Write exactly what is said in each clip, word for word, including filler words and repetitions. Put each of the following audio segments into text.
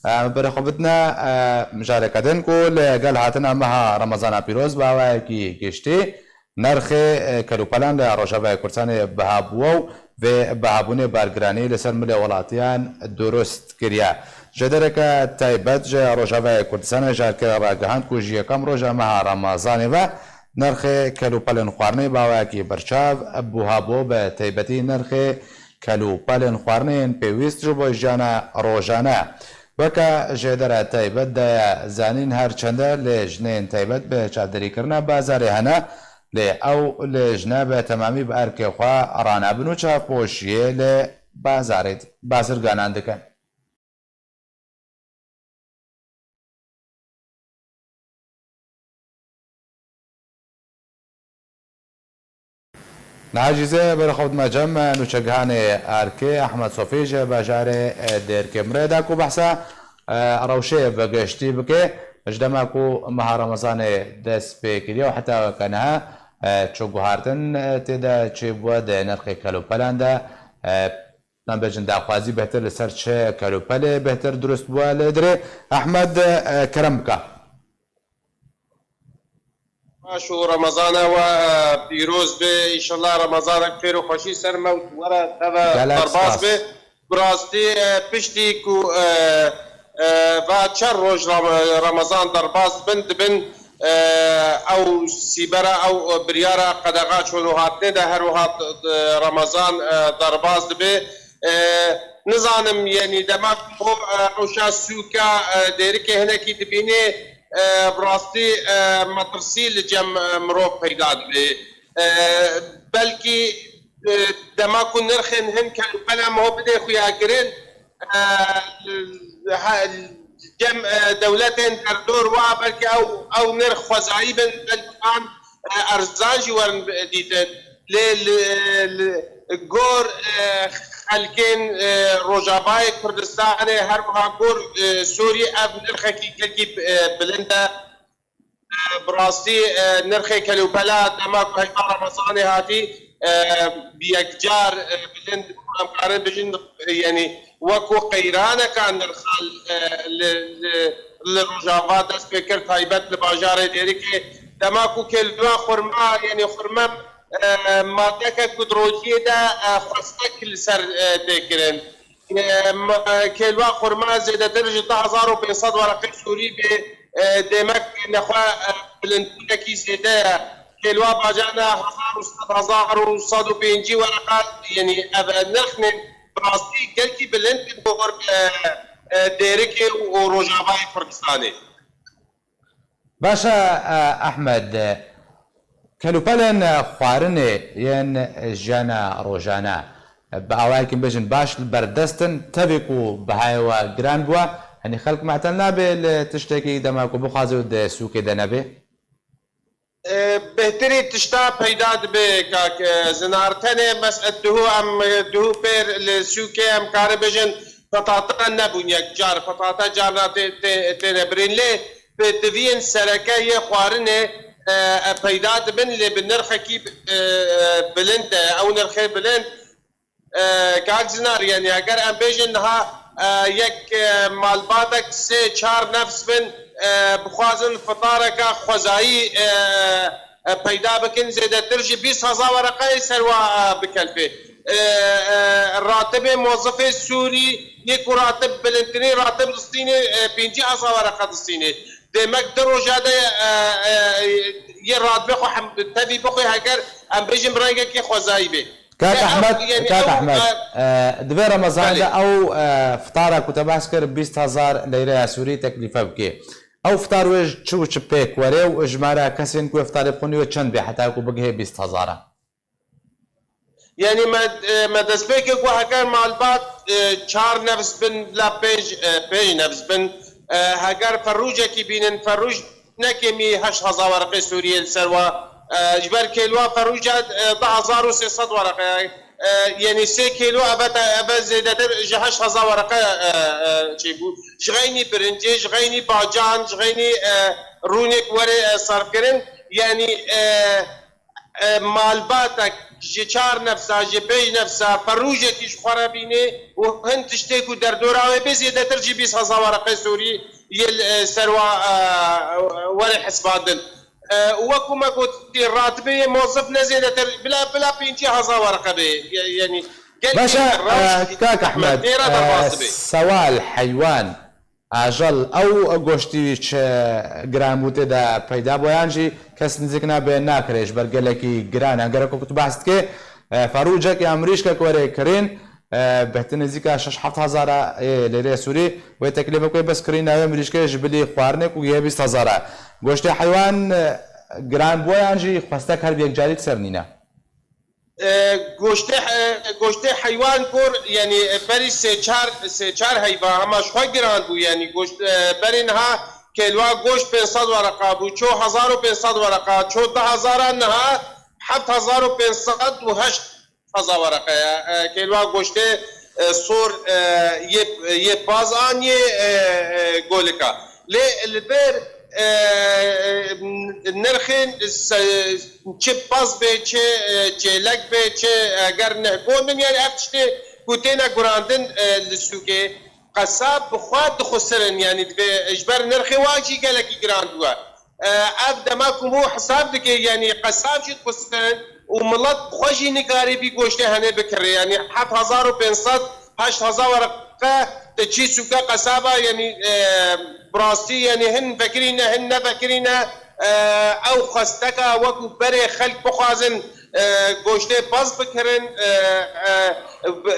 Em berê xwe bidine, e, mijareke din ku li gel hatina meha Remezana pîroz bi awayekî giştî nirxê, e, kelûpelan li Rojavayê Kurdistanê biha bûye û vê bihabûnê bargiranî li ser milê welatiyan durust kiriye. Jêdereke taybet ji Rojavayê Kurdistanê ji Erkê re ragihand ku ji yekem roja meha Remezanê ve nirxê kelûpelên xwarinê bi awayekî berçav buha bû, bi taybetî nirxê kelûpelên xwarinê yên pêwîst ji bo jiyana rojane. Weke jêdera taybet daye zanîn, her çende lê jineyên taybet bi çavdêrîkirina bazarê hene, lê ew lê jine bi temamî bi erkê xwe ranabin û çavpoşiyê li bazarê, bazirganan dikin. Niha jî zê berê xwe bidime cem nûçegihanê Erkê, Ehmed Sofî ji bajarê Dêrkê Mirê da ku behsa, e, rewşê bi giştî bike. Ji dema ku meha Remezanê dest pê kiriye û heta weke niha, e, çi guhartin, e, tê de çêbûye di nirxê kelûpelan de, e, Em bêjin daxwazî bêhtir li ser çi kelûpelê bêhtir dirust bûye li dirê. Ehmed, e, kerem bike. Baş û Remezana we, e, pîroz be. Înşallah Remezanek xêr û xweşî ser me û were teve Gelek derbas spas. Be. Bi rastî, e, piştî ku, e, e, va çar roj Ram-, Remezan derbas bin, dibin, e, ew sîbera, ew biryara qedexa çûn û hatinê de her wiha, e, Remezan, e, derbas dibe. E, nizanim, yenî dema ku, e, rewşa sûka, e, Dêrikê hinekî dibînê, e, bi rastî, e, metirsî li cem, e, mirov peyda dibe. E, belkî, e, dema ku nirxên hin kelûpela miho bidê xuyakirin, e, ha, cem, e, dewletên derdor wa belkî ew, ew nirx xwezayî bin, belkî van, e, erzan jî werin dîtin. Lê li, li gor, e, xelkên, e, Rojavayê Kurdistanê, her wiha gor, e, Sûrî ev nirxekî gelkî, e, bilind e. E, bi rastî, e, nirxê kelûpela dema ku heyva Remezanê hatî, e, bi yekcar, e, bilind bû. Em karin bijin, e, yenî wekû qeyraneka nirxal, e, li, li, li Rojava dest pê kir, taybet li bajarê Dêrikê. Dema ku kêlwa xurma, yenî xurme, e, madeke ku di rojiyê de, e, xwestek li ser, e, tê kirin. E, m-, e, kêlwa xurma zêdetir ji du hezar û pênc sed wereqê Sûrî bê, e, demek nexwe, e, bilindbûnekî zêde ye. Kêlwa bacana hezar û sed, hezar û sed û pêncî wereqa, yenî ev nirxên bi rastî gelkî bilind in bo, e, e, Dêrikê û Rojavayê Kurdistanê. Baş e, Ehmed, kelûpelên xwarinê yên jiyana rojane bi awayekî bêjin baş li berdest in, tevî ku bihayê we giran bûye, henî xelk me'tel nabe li tiştekî dema ku bixwaze û di sûkê de nebe? E, bêhtirî tişta peyda dibe, kak, e, Zinar. Tenê mes-, duhû em, e, duhû pêr li sûkê em kare bêjin, petata nebûn yek car, petata carna tê, tê, têne birîn. Lê bi tiviyên sereke yê xwarinê, e, e, peyda dibin, lê bi nirxekî, e, e, bilind e. Ew nirxê bilind, e, kak Zinar, yani eger em bêjin niha, e, yek, e, malbatek sê çar nefs bin, e, bixwazin fitareke xwezayî, e, e, peyda bikin, zêdetir ji bîst hezar wereqeyê ser wa, e, bikelpê. E, e, ratibê mozifê Sûrî yê ku ratib bilindtirîn ratib distînê, e, pêncî hezar wereqe distînê. Demek di roja de, e, e, yê ratibê xwe hem tevî bixwe heger em bêjin bi rengekî xwezayî bê. Kak Ehmed, kak Ehmed, e, di vê Remezanê de ew, e, fitara ku te behs kir, bîst hezar leyreya Sûrî teklîfe bike. Ew fitar wê ji çi û çi pêk were û jimara kesên ku wê fitarê bixwin wê çend bê heta ku bigihê bîst hezara? Yani me, e, me destpêkê ku heger malbat, e, çar nefs bin la pênc, e, pênc nefs bin, e, heger ferrûcekî bînin, ferrûc ne kêmî heşt hezar wereqê Sûriyê li ser wa, e, ji ber kêlwa ferrûca, e, du hezar û sê sed wereqe, e, yani sê kêlo eve te, eve zêdetir ji heşt hezar wereqe, e, e, çêbû. Ji xeynî birincê, ji xeynî bacan, ji xeynî, e, rûnê ku were, e, serfkirin, yani, e, e, malbatek ji çar nefsa, ji pênc nefsa, ferûjekî ji xwe re bînê û hin tiştê ku derdora wê bê zêdetir jî bîst hezar wereqê sorî yê li, e, ser wa, e, werê hesibandin. E, û wekû me gotî, ratibê yê mozif ne zêdetir, bila, bila pêncî hezar wereqe bê. Ye-, yanî gelekî Baş e, reş e, kak Ehmed, têra e, derbas dibe. Sewal, heywan, ajal, ew goştî çi giranbûtê de peyda bû yan jî kes nizîk nabe nakirê ji ber gelekî giran e. Gerek ku tu behs dikê, e, ferûcek ya mirîşkek were kirîn, e, bêhtir nizîka şeş heft hezara, e, lêrê Sûrî, wê teklîfek wê bes kirîna wê mirîşkê ji bilî xwarinê ku yê bîst hezara. Goştê heywan, e, giran bû yan jî xwestek her bi yekcarî ser nîne? E, goştê, e, goştê heywan kor, yanî, e, berî sê çar, sê çar heyva hema ji xwe giran bû, yanî goşt, e, berî niha kêlwa goşt pênc sed wereqa bû, ço hezar û pênc sed wereqa, ço du hezara, niha heft hezar û pênc sed û heşt hezar wereqa ye. E, kêlwa goştê, e, sor, e, yê, yê paz an yê, e, e, golika. Lê li ber, e, e, nirxên se-, çi paz bê, çi, e, çêlek bê, çi eger neh gotin, yani ev tiştê ku têne gurandin, e, li sûkê, qesab bi xwe dixusirin, yani divê ji ber nirxê wa jî gelekî giran bûye. E, ev dema ku hû hesab dike, yani qesab jî dixusirin û milet xwe jî nikarî vî goştê henê bikirê, yani heft hezar û pênc sed, heşt hezar wereqe te çî sûke qesaba, yani, e, bi rastî, yani hin vekirîne, hin nevekirîne, e, ew xwesteka wekû berê xelk bixwazin, e, goştê pez bikirin, e,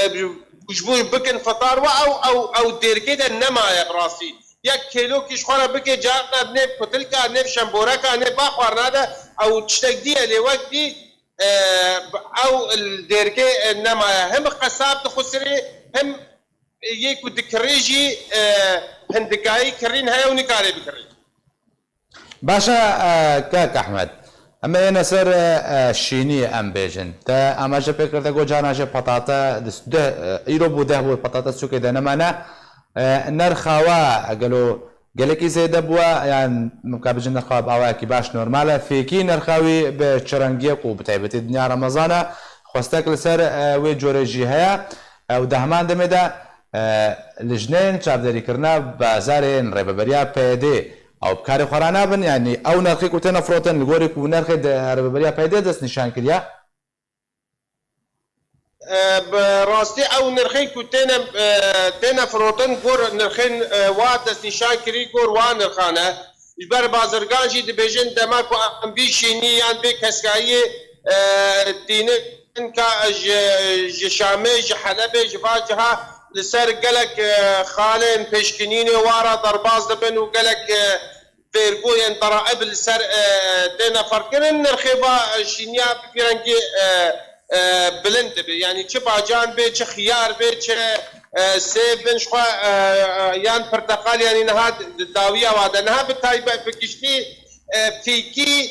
e, bi, e, ji bo bikin fitar we ew, ew, ew dêrkê de nemaye bi rastî. Yek kêlokî ji xwe re bike, carna nêv kutilka, nêv şemboreka, nêv baxwarina de ew tiştek dî ye, lê wek dî, e, ew li dêrkê, e, nemaye. Him qesab dixusirê, him yê ku dikirê jî, e, hindikayî kirîn heye û nikare bikirê. Baş e, e, kak Ehmed. Em ê yêne ser, e, e, şînî em bêjin. Te amaje pê kir te got carna jê petate di s-, deh, e, îro bû deh bû petate sûkê de nemane. E, nerxa wa gelo gelekî zêde bûye, yan mimka bijin nerxa wa bi awayekî baş normal e. Fêkî nerxa wî bi çi rengî ye ku bi taybetî dinya Remezan e? Xwestek li ser, e, wê corê jî heye. E, û di heman demê de, e, lijneyên çavdêrîkirina bazarên Rêveberiya P Y D ew bi karê xwe re nabin, yanî ew nirxê ku têne firotin li gorî ku nirxê di Rêveberiya P Y D dest nîşan kiriye? E, bi rastî ew nirxên ku têne, e, têne firotin gor nirxên, e, wa destnîşan kirî gor wa nirxan e. Ji ber bazirgan jî dibêjin dema ku em bî şînî yan bê keskayiyê, e, tînin ka ji, ji Şamê, ji Helebê, ji va ciha li ser gelek, e, xalên pêşkinînê wa re derbas dibin û gelek, e, vergoyên deraib li ser, e, têne ferqkirin, nirxê va, e, şîniya bi vî rengî, e, e, bilind dibe. Yanî çi bacan bê, çi xiyar bê, çi, e, sêv bin, ji xwe, e, e, yan pirteqal, yanî niha di, di dawiya wa de. Niha bi taybet, bi giştî, e, fîkî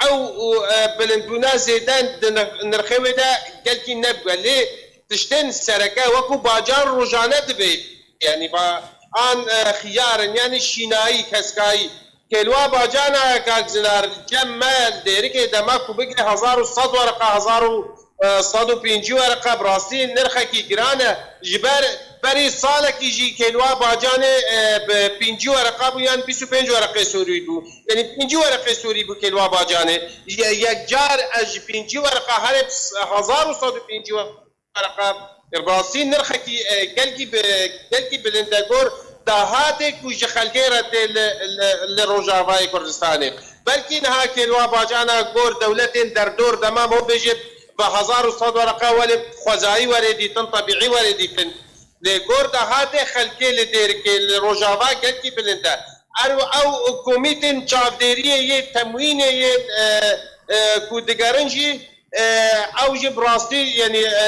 ew, e, bilindbûna zêde di nir-, nirxê wê de gelkî nebûye. Lê tiştên sereke wekû bacan rojane dibe. Yanî ba, an, e, xiyar in, yanî şînayî, keskayî. Kêlwa bacana kak Zinar, cem me, dêrikê dema ku bigire hezar û sed wereqa, hezar û sed û pêncî wereqa, bi rastî nirxekî giran e. Ji ber berî salekî jî kêlwa bacanê, e, bi pêncî wereqa bû yan bîst û pênc wereqê sorî bû. Yanî pêncî wereqê sorî bû kêlwa bacanê. Ye-, yekcar ez ji pêncî wereqa herê hezar û sed û pêncî wereqa. Rastî nirxekî, e, gelkî bi, gelkî bilind e gor dahatê ku ji xelkê re tê li, li, li Rojavayê Kurdistanê. Belkî niha kêlwa bacana gor dewletên derdor dema me bêje bi hezar û sed wereqa welê xwezayî were dîtin, tebîî were dîtin. Lê gor dahatê xelkê li Dêrikê, li Rojava gelkî bilind e. Ew, ew komîtên çavdêriyê yê temwînê yê, e, e, ku digerin jî, e, ew jî bi rastî, yanî, e,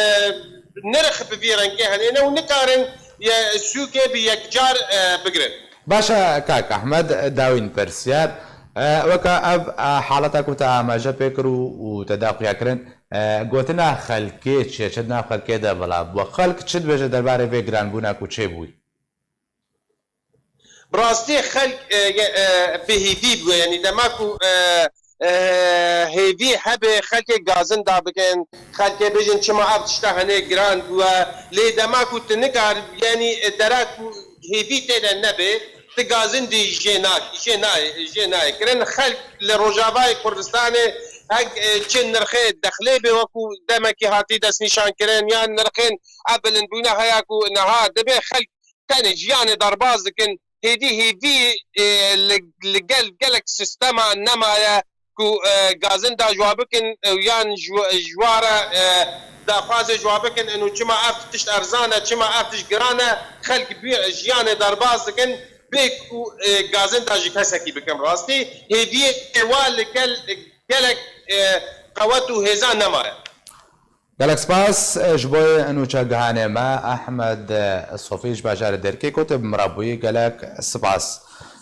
nirx bi vî rengê henê ne û nikarin ye sûkê bi yekcar, e, bigirin. Baş e, kak Ehmed, dawîn pirsiyar. E, weke ev, e, haleta ku te amaje pê kir û, û te da xuya kirin, e, gotina xelkê çi ye? Çi di nav xelkê de bila bû? Xelk çi dibêje derbarê vê giranbûna ku çêbûyî? Bi rastî xelk, e, ye, e, bi hêvî bûye. Yanî dema ku, e, e, hêvî hebe xelkê gazin da bikin, xelkê bêjin çima ev tişta hene giran bûye, lê dema ku tu nikar, yanî dera ku hêvî tê de nebe, tu gazin dî jê nak-, jê nayê, jê nayê kirin. Xelk li Rojavayê Kurdistanê hek, e, çi nirxê dexlê bê, wekû demekî hatî destnîşan kirin, yan nirxên ev bilindbûyine heye ku niha dibe xelk tenê jiyanê derbaz dikin. Hêdî hêdî, e, li, li gel gelek sîstema nemaye ku, e, gazin da ji wa bikin, e, yan ji, ji wa re, e, daxwazê ji wa bikin, û çima ev tişt erzan e, çima ev tişt giran e, xelk bî-, jiyanê derbaz dikin, bê ku, e, gazin da ji kesekî bikin rastî. Hêdiyê wa li gel gelek, e, qewet û hêza nemaye. Gelek spas, e, ji bo nûçegihanê me, Ehmed, e, Sofî ji bajarê Dêrikê ku tu bi min re bûyî, gelek spas.